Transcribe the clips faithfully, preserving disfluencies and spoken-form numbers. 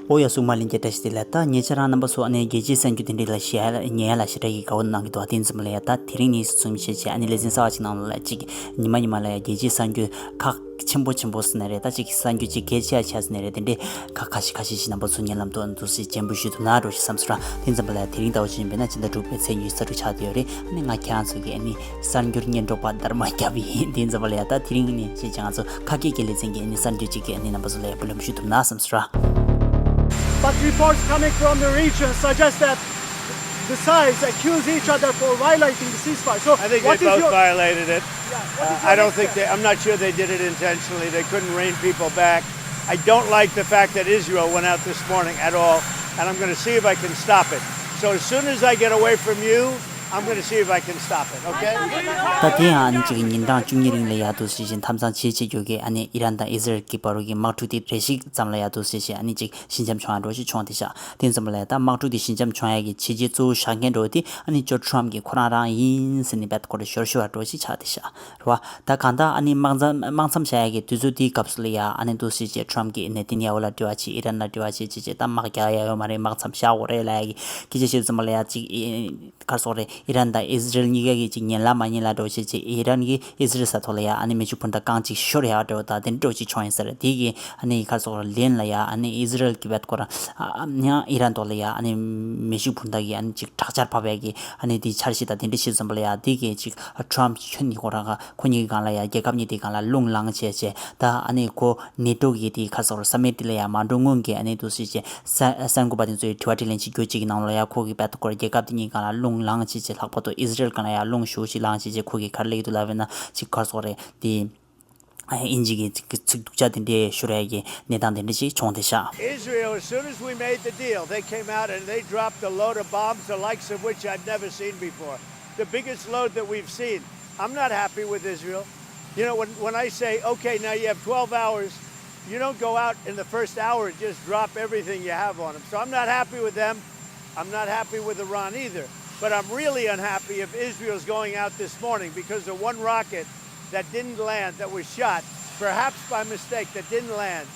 ཨོ་ཡ། སྲུང་མ་ལྷན་རྒྱས་བཀྲ་ཤིས་བདེ་ལེགས། ད་ཉེ་ཆར་རང་རྣམ་པ་ཚོ་ཨ་ནི་རྒྱལ་སྤྱིའི་གསར་འགྱུར་དེ་འདྲ་ལ་ཞེ་ཉན་ཡ་ལ་ཞེ་དྲག་གི་དགའ་བོ་གནང་གི་འདུག་དེ་ཡིན་ཙམ་ལ་ཡ། ད་དེ་རིང་ནས་བཟུང་བྱས་བྱས་ཨ་ནི་ལེ་ཚན་གསར་བ་ཅིག་ནང་ལ་ཅིག་ཉི་མ་ཉི་མ་ལ་ཡ་རྒྱལ་སྤྱིའི་གསར་འགྱུར་ཁག་ཆེན་པོ་ཆེན་པོ་ཟེར་ན་རེད། ད་ཅིག་གསར་འགྱུར་ཅིག་གལ་ཆེ་ཡ་ཆེ་ཟེར་ན་རེད། དེ་འདྲའི་ཁག་ཁ་ཤས་ཁ་ཤས་ཤིག་རྣམ་པ་ཚོ་སྙན་ལམ་དུ་འདུག་སེ་སྤྱན་འབུལ་ཞུས་འདུག་ན་འགྲོ་ཞིག་བསམ་སོང་ར། དེ་ཡིན་ཙམ་པ་ལ་ཡ་དེ་རིང་ཟླ་བ་བཞིན་པས་ན་ཕྱི་ཟླ་དྲུག་པའི་ཚེས་ཉི་ཤུ་རྩ་དྲུག་ཆགས་བསྡད་ཡོད་རེད། ཨ་ནི་ང་ཁྱེད་རང་ཚོ་གི་ཨ་ནི་གསར་འགྱུར་སྙན་སྒྲོག་པ་རྡར་མ་རྒྱབ་ཡིན། དེ་ཡིན་ཙམ་པ་ལ་ཡ་ད་དེ་རིང་ནས་བྱས་ཙང་ང་ཚོ་ཁ་སྐད་ཀྱི་ལེ་ཚན་གྱི་ཨ་ནི་གསར་འགྱུར་ཅིག་གི་ཨ་ནི་རྣམ་པ་ཚོ་ལ་ཡ་སྤུ་ལམ་ཞུ་ཐུབ་ན་བསམ་སོང་ར། But reports coming from the region suggest that the sides accuse each other for violating the ceasefire. So I think what they is both your violated it. Yeah, what Uh, is your I don't think reaction? They, I'm not sure they did it intentionally. They couldn't rein people back. I don't like the fact that Israel went out this morning at all, and I'm going to see if I can stop it. So as soon as I get away from you, I'm going to see if I can stop it, okay? ད་དེ་ཡང་ཨ་ནི་གཅིག་ཉིན་གྲངས་བཅུ་གཉིས་རིང་ལ་ཡ་འདུག་སེ་བྱས་ཐབ་ཚང་བྱེད་བྱེད་རྒྱུ་གི་ཨ་ནི་ཨི་རན་དང་ཨི་ཟི་རལ་གྱི་བར་གྱི་དམག་འཁྲུག་དེ་རེ་ཞིག་ཙམ་ལ་ཡ་འདུག་སེ་བྱས་ཨ་ནི་གཅིག་ཞི་འཇམ་བྱུང་ཡ་འགྲོ་ཞིག་བྱུང་བསྡད་ཤག་དེ་ཙམ་ལ་ཡ་ད་དམག་འཁྲུག་དེ་ཞི་འཇམ་བྱུང་ཡ་གི་བྱས་རྗེས་གཙོ་བོ་བཞག་མཁན་འགྲོ་དེ་ཨ་ནི་ཇོ་ཊམ་གྱི་ཁོ་རང་རང་ཡིན་ཟེར་ནས་རྦད་དེ་ཁོ་རང་ཤོར་ཤོར་བ་འགྲོ་ཞིག་ཆགས་བསྡད་ཤག་རེད་བ། ད་གང་ལྟར་ཨ་ནི་དམག་མཚམས་དམག་མཚམས་བཞག་ཡ་གི་དུས་ཚོད་དེའི་སྐབས་སུ་ལ་ཡ་ཨ་ནི་འདུག་སེ་བྱས་ཊམ་གྱིས་ནེ་ཐན་ཡ་ཧུ་ལ་འབྲེལ་བ་བྱས། ཨི་རན་ལ་འབྲེལ་བ་བྱས་བྱས་བྱས་ད་དམག་རྒྱག་ཡ་ཡོད་མ་རེད། དམག་མཚམས་བཞག་དགོས་རེད་ལབ་ཡ་གི་སྐད་ཆ་བཤད་ཙམ་པ་ལ་ཡ་གཅིག་ག་རེ་ཟེར་དགོས་རེད། ཨི་རན་དང་ཨི་ཟི་རལ་གཉིས་ཀ་གི་གཅིག་ཉན་ལ་མ་ཉན་ལ་འགྲོ་བྱས་བྱས་ཨི་རན་གྱིས་ཨི་ཟི་རལ་ས་ཐོག་ལ་ཡ་ཨ་ནི་མེ་ཤུགས་འཕུར་མདའ་རྐང་གཅིག་ཤོར་ཡ་འགྲོ། ད་དེ་འདྲ་འགྲོ་གཅིག་བྱུང་ཡིན་ས་རེད། དེ་གི་ཨ་ནི་ག་རེ་ཟེར་དགོས་རེད། ལན་ལ་ཡ་ཨ་ནི་ཨི་ཟི་རལ་གྱིས་རྦད་དེ་ཁོ་རང་ཨ་ཨ་ཡང་ཨི་རན་ཐོག་ལ་ཡ་ཨ་ནི་མེ་ཤུགས་འཕུར་མདའ་གི་ཨ་ནི་གཅིག་དྲག་ཆར་ཕབ་ཡ་གི་ཨ་ནི་དེ་འཆར་གཞི་དང་དེ་འདྲ་བྱས་ཙམ་པ་ལ་ཡ་དེ་གི་གཅིག་ཊམ་ཁྱོད་གཉིས་ཁོ་རང་ག་ཁོ་གཉིས་ཀྱི་སྒང་ལ་ཡ་རྒྱལ་ཁབ་གཉིས་དེའི་སྒང་ལ་རླུང་ལངས་བྱས་བྱས་ད་ཨ་ནི་ཁོ་ནེ་ཊོ་གི་དེ་ག་རེ་ཟེར་དགོས་རེད། སམ་མིཊ་དེ་ལ་ཡ་མ་འགྲོ་སྔོན་གྱི་ཨ་ནི་འདུག་སེ་བྱས་གསར་གསར་འགོད་པ་དེ་ཚོའི་དྲི་བ་དྲིས་ལན་བྱེད་རྒྱུ་གཅིག་གི་ནང་ལ་ཡ་ཁོ་གིས་རྦད་དེ་ཁོ་རང་རྒྱལ་ཁབ་དེ་གཉིས་སྒང་ལ་རླུང་ལངས་བྱས་བྱས་ལྷག་པར་དུ་ཨི་ཟི་རལ་སྒང་ལ་ཡ་རླུང་ཞེ་པོ་ཅིག་ལངས་བྱས་བྱས་ཁོ་གིས་ག་རེ་ལབ་ཀྱི་འདུག་ལབ་པ་ཡིན་ན་གཅིག་ག་རེ་ཟེར་དགོས་རེད། དེ་ཨ་ཡིན་གཅིག་གི་ཚིག་ཚིག་སྡུག་ཅག་དེ་འདྲས་ཤོར་ཡ་གི་གནས་སྟངས་དེ་འདྲ་ཞིག་བྱུང་བསྡད་ཤག Israel, as soon as we made the deal, they came out and they dropped a load of bombs, the likes of which I've never seen before. The biggest load that we've seen. I'm not happy with Israel. You know, when, when I say, okay, now you have twelve hours, you don't go out in the first hour and just drop everything you have on them. So I'm not happy with them. I'm not happy with Iran either. But I'm really unhappy if Israel's going out this morning because of one rocket that didn't land, that was shot, perhaps by mistake, that didn't land.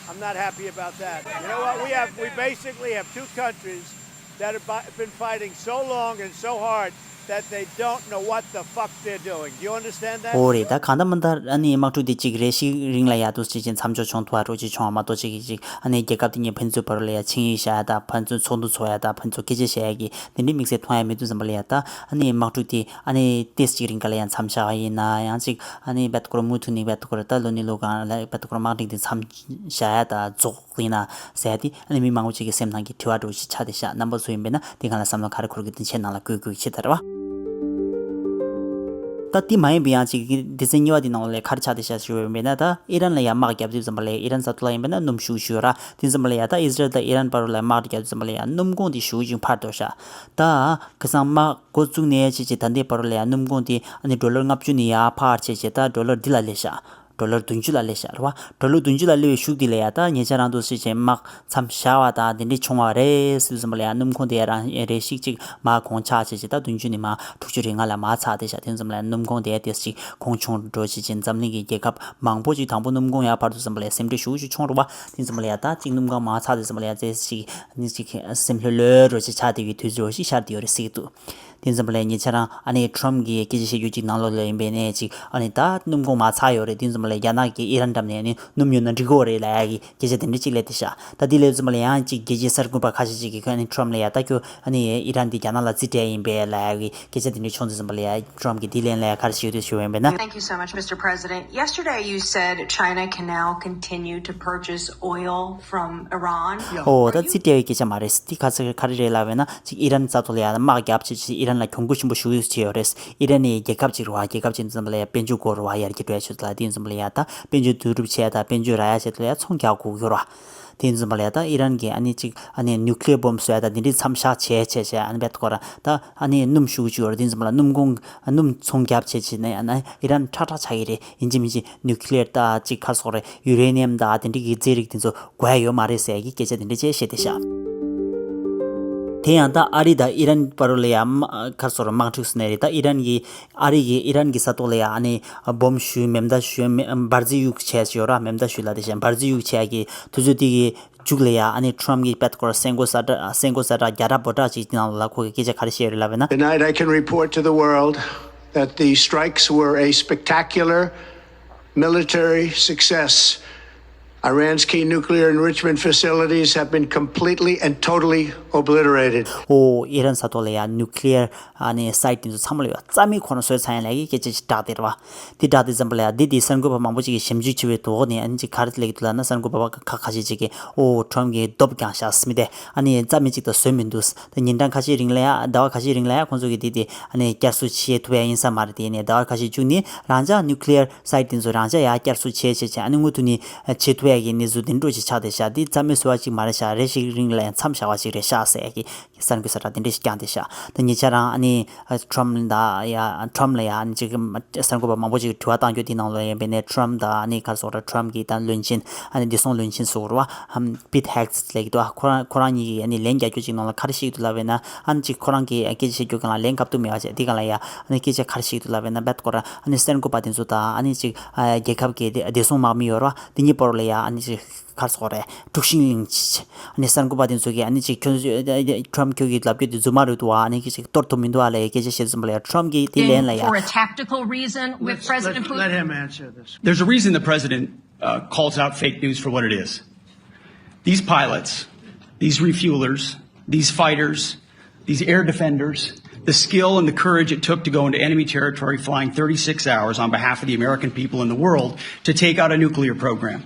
I'm not happy about that. You know what? We have, we basically have two countries that have bi- been fighting so long and so hard that they don't know what the fuck they're doing. Do you understand that? ཨོ་རེད། ད་གང་ལྟར་མིན་ད་ཨ་ནི་དམག་འཁྲུག་དེ་གཅིག་རེ་ཞིག་རིང་ལ་ཡ་འདུག་སེ་བྱས་མཚམས་འཇོག་བྱུང་ཐུབ་པ་འདྲ་ཅིག་བྱུང་བ་མ་གཏོགས་གཅིག་གིས་གཅིག་ཨ་ནི་རྒྱལ་ཁབ་དེ་གཉིས་ཕན་ཚུན་བར་ལ་ཡ་ཆིངས་ཡིག་བཞག་ཡ་དང་ཕན་ཚུན་ཚོགས་འདུ་ཚོགས་ཡ་དང་ཕན་ཚུན་སྐད་ཆ་བཤད་ཡ་གི་དེ་འདྲའི་དམིགས་བསལ་མཐོང་ཡ་མེད་དུས་ཙམ་པ་ལ་ཡ་ད་ཨ་ནི་དམག་འཁྲུག་དེ་ཨ་ནི་ཏོག་ཙམ་ཅིག་རིང་ག་ལ་ཡ་མཚམས་བཞག་པ་ཡིན་ན་ཡང་གཅིག་ཨ་ནི་རྦད་དེ་ཁོ་རང་མུ་མཐུད་ནས་རྦད་དེ་ཁོ་རང་ད་ལོ་ནས་ལོ་གང་ལ་རྦད་དེ་ཁོ་རང་དམག་འཁྲུག་དེ་མཚམས་བཞག་ཡ་དང་རྫོགས་ཡིན་ན་ཟེར་ཡ་དེ་ཨ་ནི་མི་མང་པོ་ཅིག་གི་སེམས་ནང་གི་དྲི་བ་འདྲ་ཞིག་ཆགས་བསྡད་ཤག་རྣམ་པ་ཚོ་ཡིན་པས་ན་དེ་སྒང་ལ་བསམ་བློ་ག་རེ་འཁོར་གི་འདུག་མཆན་ནང་ལ་བཀོད་དགོས་ཀྱི་ཆེད་དུ་རེད་བ། ད་དེ་མ་ཡིན་པའི་ཡང་ཅིག་སྡེ་ཚན་གཉིས་པ་དེ་ནང་ལ་ག་རེ་ཆགས་བསྡད་ཤག་ཞུ་བ་ཡིན་པས་ན། ད་ཨི་རན་ལ་ཡང་དམག་བརྒྱབ་དུས་ཙམ་པ་ལ་ཡང་ཨི་རན་ས་ཐོག་ལ་ཡིན་པས་ན་སྣུམ་ཞེ་པོ་ཅིག་ཡོད་ར། དེ་ཙམ་པ་ལ་ཡང་ད་ཨི་ཟི་རལ་དང་ཨི་རན་བར་ལ་དམག་བརྒྱབ་དུས་ཙམ་པ་ལ་ཡང་སྣུམ་གོང་དེ་ཞེ་པོ་ཅིག་འཕར་འགྲོ་ཤག་ད་ཁ་སང་དམག་འགོ་བཙུགས་ནས་བྱས་བྱས་ད་ལྟའི་བར་ལ་ཡང་སྣུམ་གོང་དེ་ཨ་ནི་ཌོ་ལར་ལྔ་བཅུ་ནས་ཡར་འཕར་བྱས་བྱས་ད་ཌོ་ལར་འདི་ལ་སླེབས་ཤག་ཌོ་ལར་བདུན་ཅུ་ལ་སླེབས་ཤག་རེད་བ། ཌོ་ལར་བདུན་ཅུ་ལ་སླེབས་པའི་གཞུག་དེ་ལ་ཡ་ད་ཉེ་ཆར་རང་འདུག་སེ་བྱས་དམག་མཚམས་བཞག་པ་དང་དེ་འདྲས་བྱུང་བ་རེད་ཟེར་དུས་ཙམ་པ་ལ་ཡ་སྣུམ་གོང་དེ་ཡ་རང་རེ་ཞིག་ཅིག་མར་གོང་ཆག་བྱས་བྱས་ད་བདུན་ཅུ་ནས་མར་དྲུག་ཅུ་རེ་ལྔ་ལ་མར་ཚགས་བསྡད་ཤག་དེ་ཙམ་ལ་ཡ་སྣུམ་གོང་དེ་ཡ་ཏོག་ཙམ་ཅིག་གོང་ཆུང་འགྲོ་བྱས་བྱས་འཛམ་གླིང་གི་རྒྱལ་ཁབ་མང་པོ་ཅིག་དང་པོ་སྣུམ་གོང་ཡར་འཕར་དུས་ཙམ་པ་ལ་ཡ་སེམས་ཁྲལ་ཞེ་པོ་ཅིག་བྱུང་རེད་བ། དེ་ཙམ་པ་ལ་ཡ་ད་ཅིག་སྣུམ་གོང་མར་ཚགས་དུས་ཙམ་པ་ལ་ཡ་ཏོག་ཙམ་ཅིག་ཅིག་སེམས་ལྷོད་ལྷོད་འགྲོ་བྱས་ཆགས་བསྡད་ཡོད་དུས་ཚོད་ཅིག་ཤར་བསྡད་ཡོད་རེད་ཟེར་གྱི་འདུག་དེ་ཙམ་པ་ལ་ཉེ་ཆར་རང་ཨ་ནི་ཊམ་གྱིས་སྐད་ཆ་བཤད་རྒྱུ་ཅིག་ནང་ལོགས་ལ་ཡིན་པས་ནས་ཅིག་ཨ་ནི་ད་སྣུམ་གོང་མར་ཚགས་ཡོད་རེད། དེ་ཙམ་པ་ལ་རྒྱ་ནག་གིས་ཨི་རན་འགྲམ་ནས་ཨ་ནི་སྣུམ་ཉོས་ན་འགྲིག་གི་རེད་ལབ་ཡ་གི་སྐད་ཆ་དེ་འདྲ་ཅིག་སླེབས་བསྡད་ཤག་ད་དེ་སླེབས་ཙམ་པ་ལ་ཡང་ཅིག་རྒྱལ་སྤྱིའི་གསར་འགོད་པ་ཁ་ཤས་ཅིག་གིས་ཨ་ནི་ཊམ་ལ་ཡ་ད་ཁྱོད་ཨ་ནི་ཨི་རན་འདི་རྒྱ་ནག་ལ་རྩིས་སྤྲད་ཡིན་པས་ལབ་ཡ་གི་སྐད་ཆ་དེ་འདྲ་བྱུང་དུས་ཙམ་པ་ལ་ཡ་ཊམ་གྱིས་དེ་ལན་ལ་ཡ་ག་རེ་ཞུས་འདུག་ཞུ་བ་ཡིན་པས་ན། Thank you so much, Mister President. Yesterday you said China can now continue to purchase oil from Iran. ཨོ་ད་རྩིས་སྤྲད་པའི་སྐད་ཆ་མ་རེད། དེ་ག་ཚོད་ག་རེ་རེད་ལབ་པས་ན། ཅིག་ཨི་རན་ས་ཐོག་ལ་ཡ་དམག་རྒྱབ་བྱས་བྱས་ཨི་རན་ལ་གྱོང་གུད་ཆེན་པོ་ཞེ་པོ་ཅིག་ཡོད་རེད། ཨི་རན་ནི་རྒྱལ་ཁབ་ཅིག་རེད་བ། རྒྱལ་ཁབ་ཅིག་ཡིན་ཙམ་པ་ལ་ཡ་དཔལ་འབྱོར་སྐོར་རེད་བ། ཡར་རྒྱས་འགྲོ་ཡ་ཆེད་དུ་ལ་དེ་ཡིན་ཙམ་པ་ལ་ཡ་ད་དཔལ་འབྱོར་བསྡུ་རུབ་བྱས་ཡ་ད་དཔལ་འབྱོར་རག་ཡ་ཆེད་དུ་ལ་ཡ་ཚོང་རྒྱག་དགོས་ཀྱི་ཡོད་རེད་བ། དེ་ཡིན་ཙམ་པ་ལ་ཡ་ད་ཨི་རན་གྱིས་ཨ་ནི་ཅིག་ཨ་ནི་ནིའུ་ཀི་ལི་ཡར་བྷོམ་བཟོ་ཡ་ད་དེ་འདྲའི་མཚམས་བཞག་བྱས་བྱས་བྱས་ཨ་ནི་རྦད་དེ་ཁོ་རང་ད་ཨ་ནི་སྣུམ་ཞེ་པོ་ཅིག་ཡོད་རེད། དེ་ཡིན་ཙམ་པ་ལ་སྣུམ་གོང་སྣུམ་ཚོང་རྒྱབ་བྱས་བྱས་ནས་ཨ་ནི་ཨི་རན་ཁྲག་ཁྲག་ཆགས་ཀྱི་རེད། ཡིན་གཅིག་མིན་གཅིག་ནིའུ་ཀི་ལི་ཡར་ད་ཅིག་ག་རེ་ཟེར་དགོས་རེད། ཡུ་རེ་ནི་ཡམ་ད་དེ་འདྲའི་གི་རྫས་རིགས་དེ་ཚོ་དགོས་ཡ་ཡོད་མ་རེད་ཟེར་གྱི་སྐད་ཆ་དེ་འདྲ་བྱས་བཤད་བསྡད་ཤག་དེ་ཡང་ད་ཨ་རི་དང་ཨི་རན་བར་ལ་ཡ་མ་ག་རེ་ཟེར་དགོས་རེད། དམག་འཁྲུག་ཟེར་ནའི་རེད། ད་ཨི་རན་གྱིས་ཨ་རི་གིས་ཨི་རན་གྱི་ས་ཐོག་ལ་ཡ་ཨ་ནི་སྦོམ་གཞུས་མེ་མདའ་གཞུས་མེ་འབར་རྫས་གཡུག་བྱས་ཡོད་ར། མེ་མདའ་གཞུས་ལབ་བསྡད་ཤག་འབར་རྫས་གཡུག་བྱས་ཀྱི་དུས་ཚོད་དེ་གི་ མཇུག་ལ་ཡ་ཨ་ནི་ཁྲོམ་གྱི་བེད་ཀོར་སེང་གོ་ས་ཏྲ་སེང་གོ་ས་ཏྲ་རྒྱ་ཏྲ་བོ་ཏྲ་ཅིག་དེ་ནང་ལ་ཁོ་གི་སྐད་ཆ་ག་རེ་བཤད་ཡོད་རེད་ལབ་ན། Tonight I can report to the world that the strikes were a spectacular military success. Iran's key nuclear enrichment facilities have been completely and totally obliterated. ཨོ་ཨི་རན་ས་ཐོག་ལ་ཡ་ནུ་ཀི་ལི་ཡར་ཨ་ནི་སའིཊ་དེ་ཚོ་ཚང་མ་ལ་ཡ་རྩ་མེད་ཁོ་ན་བཟོས་ཚར་ཡིན་ལབ་ཀྱི་སྐད་ཆ་ཅིག་བསྒྲགས་དེ་རེད་བ། དེ་བསྒྲགས་དེ་ཙམ་པ་ལ་ཡ་དེ་དེ་གསར་འགོད་པ་མང་པོ་ཅིག་གིས་ཞིབ་འཇུག་བྱས་པའི་ཐོག་ནས་ཨ་ནི་ཅིག་ག་རེ་ལབ་ཀྱི་འདུག་ལབ་ན། གསར་འགོད་པ་ཁ་ཁ་ཤས་ཅིག་གིས་ཨོ་ཁྲོམ་གྱིས་རྡོབ་བརྒྱངས་ཤག་ཟེར་མི་དེ་ཨ་ནི་རྩ་མེད་ཅིག་ད་བཟོས་མི་འདུག་ད་ཉིན་གྲངས་ཁ་ཤས་རིང་ལ་ཡ་ཟླ་བ་ཁ་ཤས་རིང་ལ་ཡ་ཁོང་ཚོ་གིས་དེ་དེ་ཨ་ནི་བསྐྱར་གསོ་བྱེད་ཐུབ་ཡ་ཡིན་ས་མ་རེད། དེ་ནས་ཟླ་བ་ཁ་ཤས་མཇུག་ནས་རང་ཅག་ནུ་ཀི་ལི་ཡར་སའིཊ་དེ་ཚོ་རང་ཅག་ཡ་བསྐྱར་གསོ་བྱས་བྱས་བྱས་ཨ་ནི་མུ་མཐུད་ནས་བྱེད་ཐུབ་ཡ་གི་གནས་ཚུལ་དེ་འདྲ་ཅིག་ཆགས་བསྡད་ཤག་དེ་རྩ་མེད་བཟོ་བ་ཅིག་མ་རེད་ཤག་རེ་ཞིག་རིང་ལ་ཡ་མཚམས་བཞག་པ་ཅིག་རེད་ཤག་ཟེར་ཡ་གི་གསར་འགོད་གསལ་བསྒྲགས་དེ་འདྲ་ཞིག་བསྐྱངས་བསྡད་ཤག་ད་ཉེ་ཆར་རང་ཨ་ནི་ཁྲོམ་དང་ཡ་ཁྲོམ་ལ་ཡ་ཨ་ནི་ཅིག་གསར་འགོད་པ་མང་པོ་ཅིག་དྲི་བ་བཏང་རྒྱུ་དེ་ནང་ལ་ཡིན་པས་ནས་ཁྲོམ་དང་ཨ་ནི་ག་རེ་ཟེར་དགོས་རེད། ཁྲོམ་གྱི་ད་བློན་ཆེན་ཨ་ནི་བདེ་སྲུང་བློན་ཆེན་ཟེར་དགོས་རེད་བ། ཨམ་པིཊ་ཧེག་སི་ལབ་ཀྱི་འདུག་ཨ་ཁོ་རང་ཁོ་རང་གཉིས་ཀྱིས་ཨ་ནི་ལན་རྒྱག་རྒྱུ་ཅིག་ནང་ལ་ག་རེ་བཤད་ཀྱི་འདུག་ལབ་པས་ན། ཨ་ནི་ཅིག་ཁོ་རང་གིས་སྐད་ཆ་བཤད་རྒྱུ་སྒང་ལ་ལན་བཀབ་ཐུབ་མེད་པ་བྱས། དེ་སྒང་ལ་ཡ་ཨ་ནི་སྐད་ཆ་ག་རེ་བཤད་ཀྱི་འདུག་ལབ་པས་ན། བེད་ཀོར་ཨ་ནི་གསར་འགོད་པ་དེ་ཚོ་དང་ཨ་ནི་ཅིག་ཨ་རྒྱལ་ཁབ་ཀྱི་བདེ་བདེ་སྲུང་དམག་མི་ཡོད་རེད་བ། དེ་གཉིས་བར་ལ་ཡ་ཨ་ནི་ཅིག་ག་རེ་ཟེར་དགོས་རེད། དཀྲུག་ཤིང་ལིང་ཅིག་ཨ་ནི་གསར་འགོད་པ་དེ་ཚོ་གིས་ཨ་ནི་ཅིག་ཁྱོད་ཁྲོམ་ཁྱོད་ཀྱིས་ལབ་རྒྱུ་དེ་རྫུན་མ་རེད་འདུག་བ། ཨ་ནི་ཅིག་གཏོར་ཐུབ་མི་འདུག་ཨ་ལབ་ཡ་སྐད་ཆ་བཤད་ཙམ་པ་ལ་ཡ་ཁྲོམ་གྱིས་དེ་ལན་ལ་ཡ། For a tactical reason with President Putin. Let him answer this. There's a reason the president uh, calls out fake news for what it is. These pilots, these refuelers, these fighters, these air defenders, the skill and the courage it took to go into enemy territory flying thirty-six hours on behalf of the American people and the world to take out a nuclear program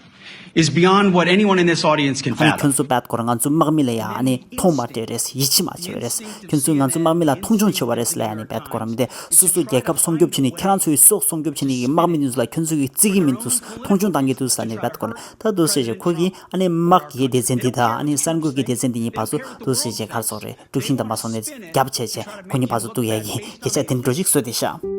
is beyond what anyone in this audience can fathom. ཁྱོད་ཚོ་བེད་ཀོར་ང་ཚོ་དམག་མི་ལ་ཡ་ཨ་ནི་མཐོང་མ་སྤྲད་རེད། ཡིད་ཆེས་མ་བྱས་རེད། ཁྱོད་ཚོས་ང་ཚོ་དམག་མི་ལ་མཐོང་ཆུང་བྱས་པ་རེད་ལབ་ཡ་ནི་བེད་ཀོར་མི་དེ་སོ་སོ་རྒྱལ་ཁབ་སྲུང་སྐྱོབ་བྱེད་ནི་ཁྱེད་རང་ཚོའི་སྲོག་སྲུང་སྐྱོབ་བྱེད་ནི་གི་དམག་མི་དེ་ཚོ་ལ་ཁྱོད་ཚོ་གིས་བརྩི་གི་མི་འདུག་མཐོང་ཆུང་བཏང་གི་འདུག་ལབ་ནི་བེད་ཀོར། ད་འདུག་སེ་བྱས་ཁོ་གིས་ཨ་ནི་དམག་གི་སྡེ་ཚན་འདི་དང་ཨ་ནི་གསར་འགོད་ཀྱི་སྡེ་ཚན་འདི་གཉིས་བར་དུ་འདུག་སེ་བྱས་ག་རེ་ཟེར་དགོས་རེད། དཀྲུག་ཤིང་དང་མ་སོང་ནས་རྒྱབ་བྱས་བྱས་ཁོ་གཉིས་བར་དུ་གཏུག་ཡ་གི་སྐད་ཆ་དེ་འདྲ་ཅིག་བཟོས་བསྡད་ཤག་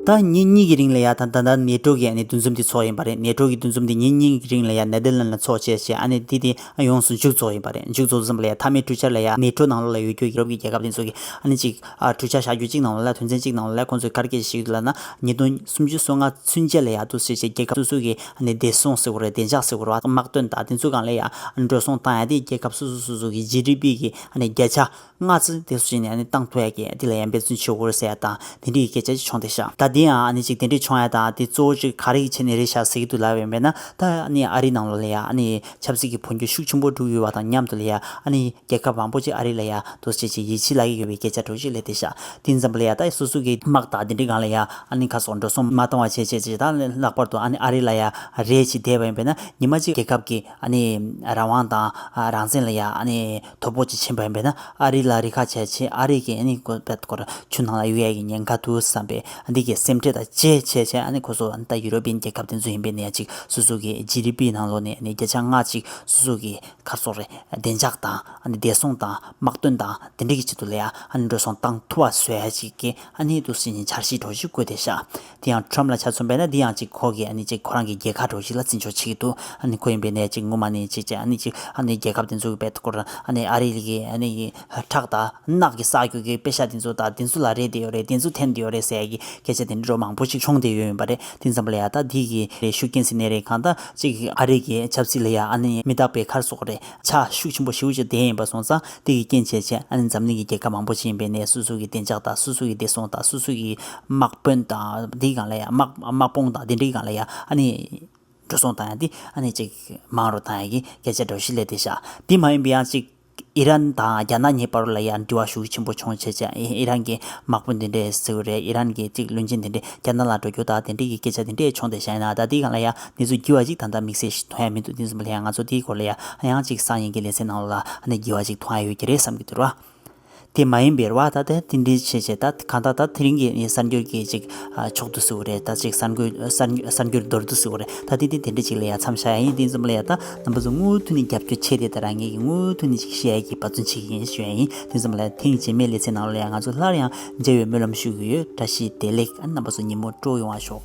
ད་ཉིན་གཉིས་ཀྱི་རིང་ལ་ཡ་ད་ད་ད་ནེ་ཊོ་གི་ཨ་ནི་འདུ་འཛོམས་དེ་ཚོགས་ཡིན་པ་རེད། ནེ་ཊོ་གི་འདུ་འཛོམས་དེ་ཉིན་གཉིས་ཀྱི་རིང་ལ་ཡ་ནེ་དར་ལན་ལ་ཚོགས་བྱས་བྱས་ཨ་ནི་དེ་དེ་ཡོངས་སུ་མཇུག་རྫོགས་ཡིན་པ་རེད། མཇུག་རྫོགས་ཙམ་ལ་ཡ་མཐའ་མའི་གྲོས་འཆར་ལ་ཡ་ནེ་ཊོ་ནང་ལོགས་ལ་ཡོད་རྒྱུ་ཡུ་རོབ་ཀྱི་རྒྱལ་ཁབ་དེ་ཚོ་གི་ཨ་ནི་ཅིག་ཨ་གྲོས་འཆར་བཞག་རྒྱུ་གཅིག་ནང་ལ་ལ་དོན་ཚན་གཅིག་ནང་ལ་ལ་ཁོང་ཚོས་ག་རེ་སྐད་ཆ་བཤད་ཀྱི་འདུག་ལབ་ན། ཉིས་སྟོང་སུམ་ཅུ་སོ་ལྔ་ཚུན་ཆད་ལ་ཡ་འདུག་སེ་བྱས་རྒྱལ་ཁབ་སོ་སོ་གི་ཨ་ནི་བདེ་སྲུང་ཟེར་དགོས་རེད། བདེ་འཇགས་ཟེར་དགོས་རེད་བ། དམག་དོན་དང་དེ་ཚོའི་སྒང་ལ་ཡ་འགྲོ་སོང་བཏང་ཡ་དེ་རྒྱལ་ཁབ་སོ་སོ་སོ་སོ་གི་ཇི་ཌི་པི་གི་ཨ་ནི་བརྒྱ་ཆ་ལྔ་ཙམ་དེ་ཚོ་བྱས་ནས་ཨ་ནི་བཏང་ཐུབ་ཡ་གི་དེ་ལ་ཡ་འབད་བརྩོན་བྱེད་དགོས་རེད་ཟེར་ཡ་དང་དེ་འདྲའི་སྐད་ཆ་ཅིག་བྱུང་བསྡད་ཤག་ད་དེ་ཡང་ཨ་ནི་ཅིག་དེ་འདྲའི་བྱུང་ཡ་དང་དེ་གཙོ་བོ་ཅིག་ག་རེ་ཡི་ཆེད་ནས་རེད་ཤག་ཟེར་གྱི་འདུག་ལབ་ཡོད་པས་ན། ད་ཨ་ནི་ཨ་རིའི་ནང་ལོགས་ལ་ཡ་ཨ་ནི་ཆབ་སྲིད་ཀྱི་འཕོ་འགྱུར་ཤུགས་ཆེན་པོ་འགྲོ་གི་ཡོད་པ་དང་མཉམ་དུ་ལ་ཡ་ཨ་ནི་རྒྱལ་ཁབ་མང་པོ་ཅིག་ཨ་རི་ལ་ཡ་འདུག་སེ་བྱས་ཡིད་ཆེས་ལབ་ཀྱི་ཡོད་པའི་སྐད་ཆ་འདྲ་ཅིག་སླེབས་བསྡད་ཤག་དེ་ཙམ་པ་ལ་ཡ་ད་སོ་སོ་གི་དམག་དང་དེ་འདྲའི་སྒང་ལ་ཡ་ཨ་ནི་ཁ་སོགས་འགྲོ་སོང་མ་བཏང་བ་བྱས་བྱས་བྱས་ད་ལྷག་པར་དུ་ཨ་ནི་ཨ་རི་ལ་ཡ་རེད་ཅིག་བསྡད་པ་ཡིན་པས་ན་ཉི་མ་གཅིག་རྒྱལ་ཁབ་ཀྱི་ཨ་ནི་རང་དབང་དང་རང་བཙན་ལ་ཡ་ཨ་ནི་དོ་ཕོག་ཅིག་ཕྱིན་པ་ཡིན་པས་ན་ཨ་རི་ལ་རི་ཁ་བྱས་བྱས་ཨ་རི་གི་ཨ་ནི་གོ་བེད་སྐོར་ཆུ་ནང་ལ་གཡུག་ཡ་གི་ཉེན་ཁ་འདུག་བསམ་པའི་འདི་གི་སེམས་ཁྲལ་དང་བཅས་བྱས་བྱས་ཨ་ནི་ཁོ་ཚོ་ཨ་ནི་ད་ཡུ་རོ་པི་ཡན་རྒྱལ་ཁབ་དེ་ཚོ་ཡིན་པས་ན་ཡ་ཅིག་སོ་སོ་གི་ཇི་ཌི་པི་ནང་ལོགས་ནས་ཨ་ནི་བརྒྱ་ཆ་ལྔ་ཅིག་སོ་སོ་གི་ག་རེ་ཟེར་དགོས་རེད། བདེ་འཇགས་དང་ཨ་ནི་བདེ་སྲུང་དང་དམག་དོན་དང་དེ་འདྲ་གི་ཆེད་དུ་ལ་ཡ་ཨ་ནི་འགྲོ་སོང་བཏང་ཐུབ་པ་བཟོ་ཡ་ཅིག་གི་ཨ་ནི་འདུག་སེ་བྱས་འཆར་གཞི་འདྲ་ཅིག་བཀོད་བསྡད་ཤག་དེ་ཡང་ཁྲོམ་ལ་ཆ་མཚོན་པས་ན་འདི་ཡང་ཅིག་ཁོ་གི་ཨ་ནི་ཅིག་ཁོ་རང་གི་རྒྱལ་ཁ་འདྲ་ཅིག་ལ་བརྩི་འཇོག་བྱེད་ཀྱི་འདུག་ཨ་ནི་ཁོ་ཡིན་པས་ན་ཅིག་ངོ་མ་ནས་ཅིག་ཅིག་ཨ་ནི་ཅིག་ཨ་ནི་རྒྱལ་ཁབ་དེ་ཚོ་གི་བེད་སྐོར་ཨ་ནི་ཨ་རི་གི་ཨ་ནི་ཁྲག་དང་རྣག་གིས་བསགས་རྒྱུ་གི་པེ་ཤ་དེ་ཚོ་དང་དེ་ཚོ་ལ་རེད་དེ་ཡོད་རེད། དེ་ཚོ་འཐེན་དེ་ཡོད་རེད་ཟེར་ཡ་གི་སྐད་ཆ་དེ་འདྲ་མང་པོ་ཅིག་བྱུང་བསྡད་ཡོད་ཡིན་པ་རེད། དེ་ཙམ་པ་ལ་ཡ་ད་འདི་གི་རེད་ཤུགས་རྐྱེན་ཟེར་ནའི་རེད། གང་ལྟར་ཅིག་ཨ་རི་གི་ཆབ་སྲིད་ལ་ཡ་ཨ་ནི་མི་རྟག་པའི་ག་རེ་ཟེར་དགོས་རེད། ཆ་ཤུགས་ཆེན་པོ་ཞེ་པོ་ཅིག་ལྡན་ཡིན་པ་སོང་ཙང་དེ་གི་རྐྱེན་བྱས་བྱས་ཨ་ནི་འཛམ་གླིང་གི་རྒྱལ་ཁབ་མང་པོ་ཅིག་ཡིན་པས་ནས་སོ་སོ་གི་བདེ་འཇགས་དང་སོ་སོ་གི་བདེ་སྲུང་དང་སོ་སོ་གི་དམག་དཔོན་དང་དེའི་སྒང་ལ་ཡ་དམག་དམག་དཔུང་དང་དེ་འདྲའི་སྒང་ལ་ཡ་ཨ་ནི་འགྲོ་སོང་བཏང་ཡ་དེ་ཨ་ནི་ཅིག་མང་རུ་བཏང་ཡ་གི་སྐད་ཆ་འདྲ་ཞིག་སླེབས་བསྡད་ཤག་དེ་མ་ཡིན་པའི་ཡང་ཅིག་ཨི་རན་དང་རྒྱ་ནག་གཉིས་བར་ལ་ཡང་འབྲེལ་བ་ཤུགས་ཆེན་པོ་བྱུང་བྱས་བྱས་ཨི་རན་གྱི་དམག་དཔོན་དེ་འདྲས་ཟེར་བ་རེད། ཨི་རན་གྱི་ཅིག་བློན་ཆེན་དེ་འདྲས་རྒྱ་ནག་ལ་འགྲོ་རྒྱུ་དང་དེ་འདྲས་ཀྱི་སྐད་ཆ་དེ་འདྲས་བྱུང་བསྡད་ཤག་ཡིན་ན་ད་དེའི་སྒང་ལ་ཡང་གནས་ཚུལ་རྒྱས་པ་ཅིག་ད་ལྟ་དམིགས་བསལ་ཞིག་མཐོང་ཡ་མི་འདུག་དེ་ཙམ་པ་ལ་ཡང་ང་ཚོ་དེའི་སྐོར་ལ་ཡང་ཡང་ཅིག་སང་ཉིན་གྱི་ལེ་ཚན་ནང་ལ་ཨ་ནི་རྒྱས་པ་ཅིག་མཐོང་ཡ་ཡོད་ཀྱི་རེད་བསམ་གྱི་འདུག་ར། དེ་མ་ཡིན་པའི་ར་བ་ད་ལྟ་དེ་འདྲའི་བྱས་བྱས་ད་གང་ལྟར་ད་དེ་རིང་གི་གསར་འགྱུར་གྱི་ཅིག་ཨ་ཕྱོགས་བསྡུས་ཟེར་བ་རེད། ད་ཅིག་གསར་འགྱུར་གསར་འགྱུར་གསར་འགྱུར་མདོར་བསྡུས་ཟེར་བ་རེད། ད་དེ་དེ་དེ་འདྲ་ཅིག་ལ་ཡ་མཚམས་བཞག་ཡ་ཡིན། དེ་ཙམ་ལ་ཡ་ད་རྣམ་པ་ཚོ་མུ་མཐུད་ནས་རྒྱབ་སྐྱོར་བྱས་ཏེ་ད་རང་ངེད་ཀྱི་མུ་མཐུད་ནས་ཅིག་བཤད་ཡ་གི་འབད་བརྩོན་བྱེད་ཀྱི་ཡིན་ཞུ་ཡ་ཡིན། དེ་ཙམ་ལ་ཡ་ཐེངས་རྗེས་མའི་ལེ་ཚན་ནང་ལ་ཡ་ང་ཚོ་སླར་ཡང་མཇལ་བའི་སྨོན་ལམ་ཞུ་གི་ཡོད། བཀྲ་ཤིས་བདེ་ལེགས། ཨ་རྣམ་པ་ཚོ་ཉིན་མོ་སྤྲོ་ཡོང་བ་ཤོག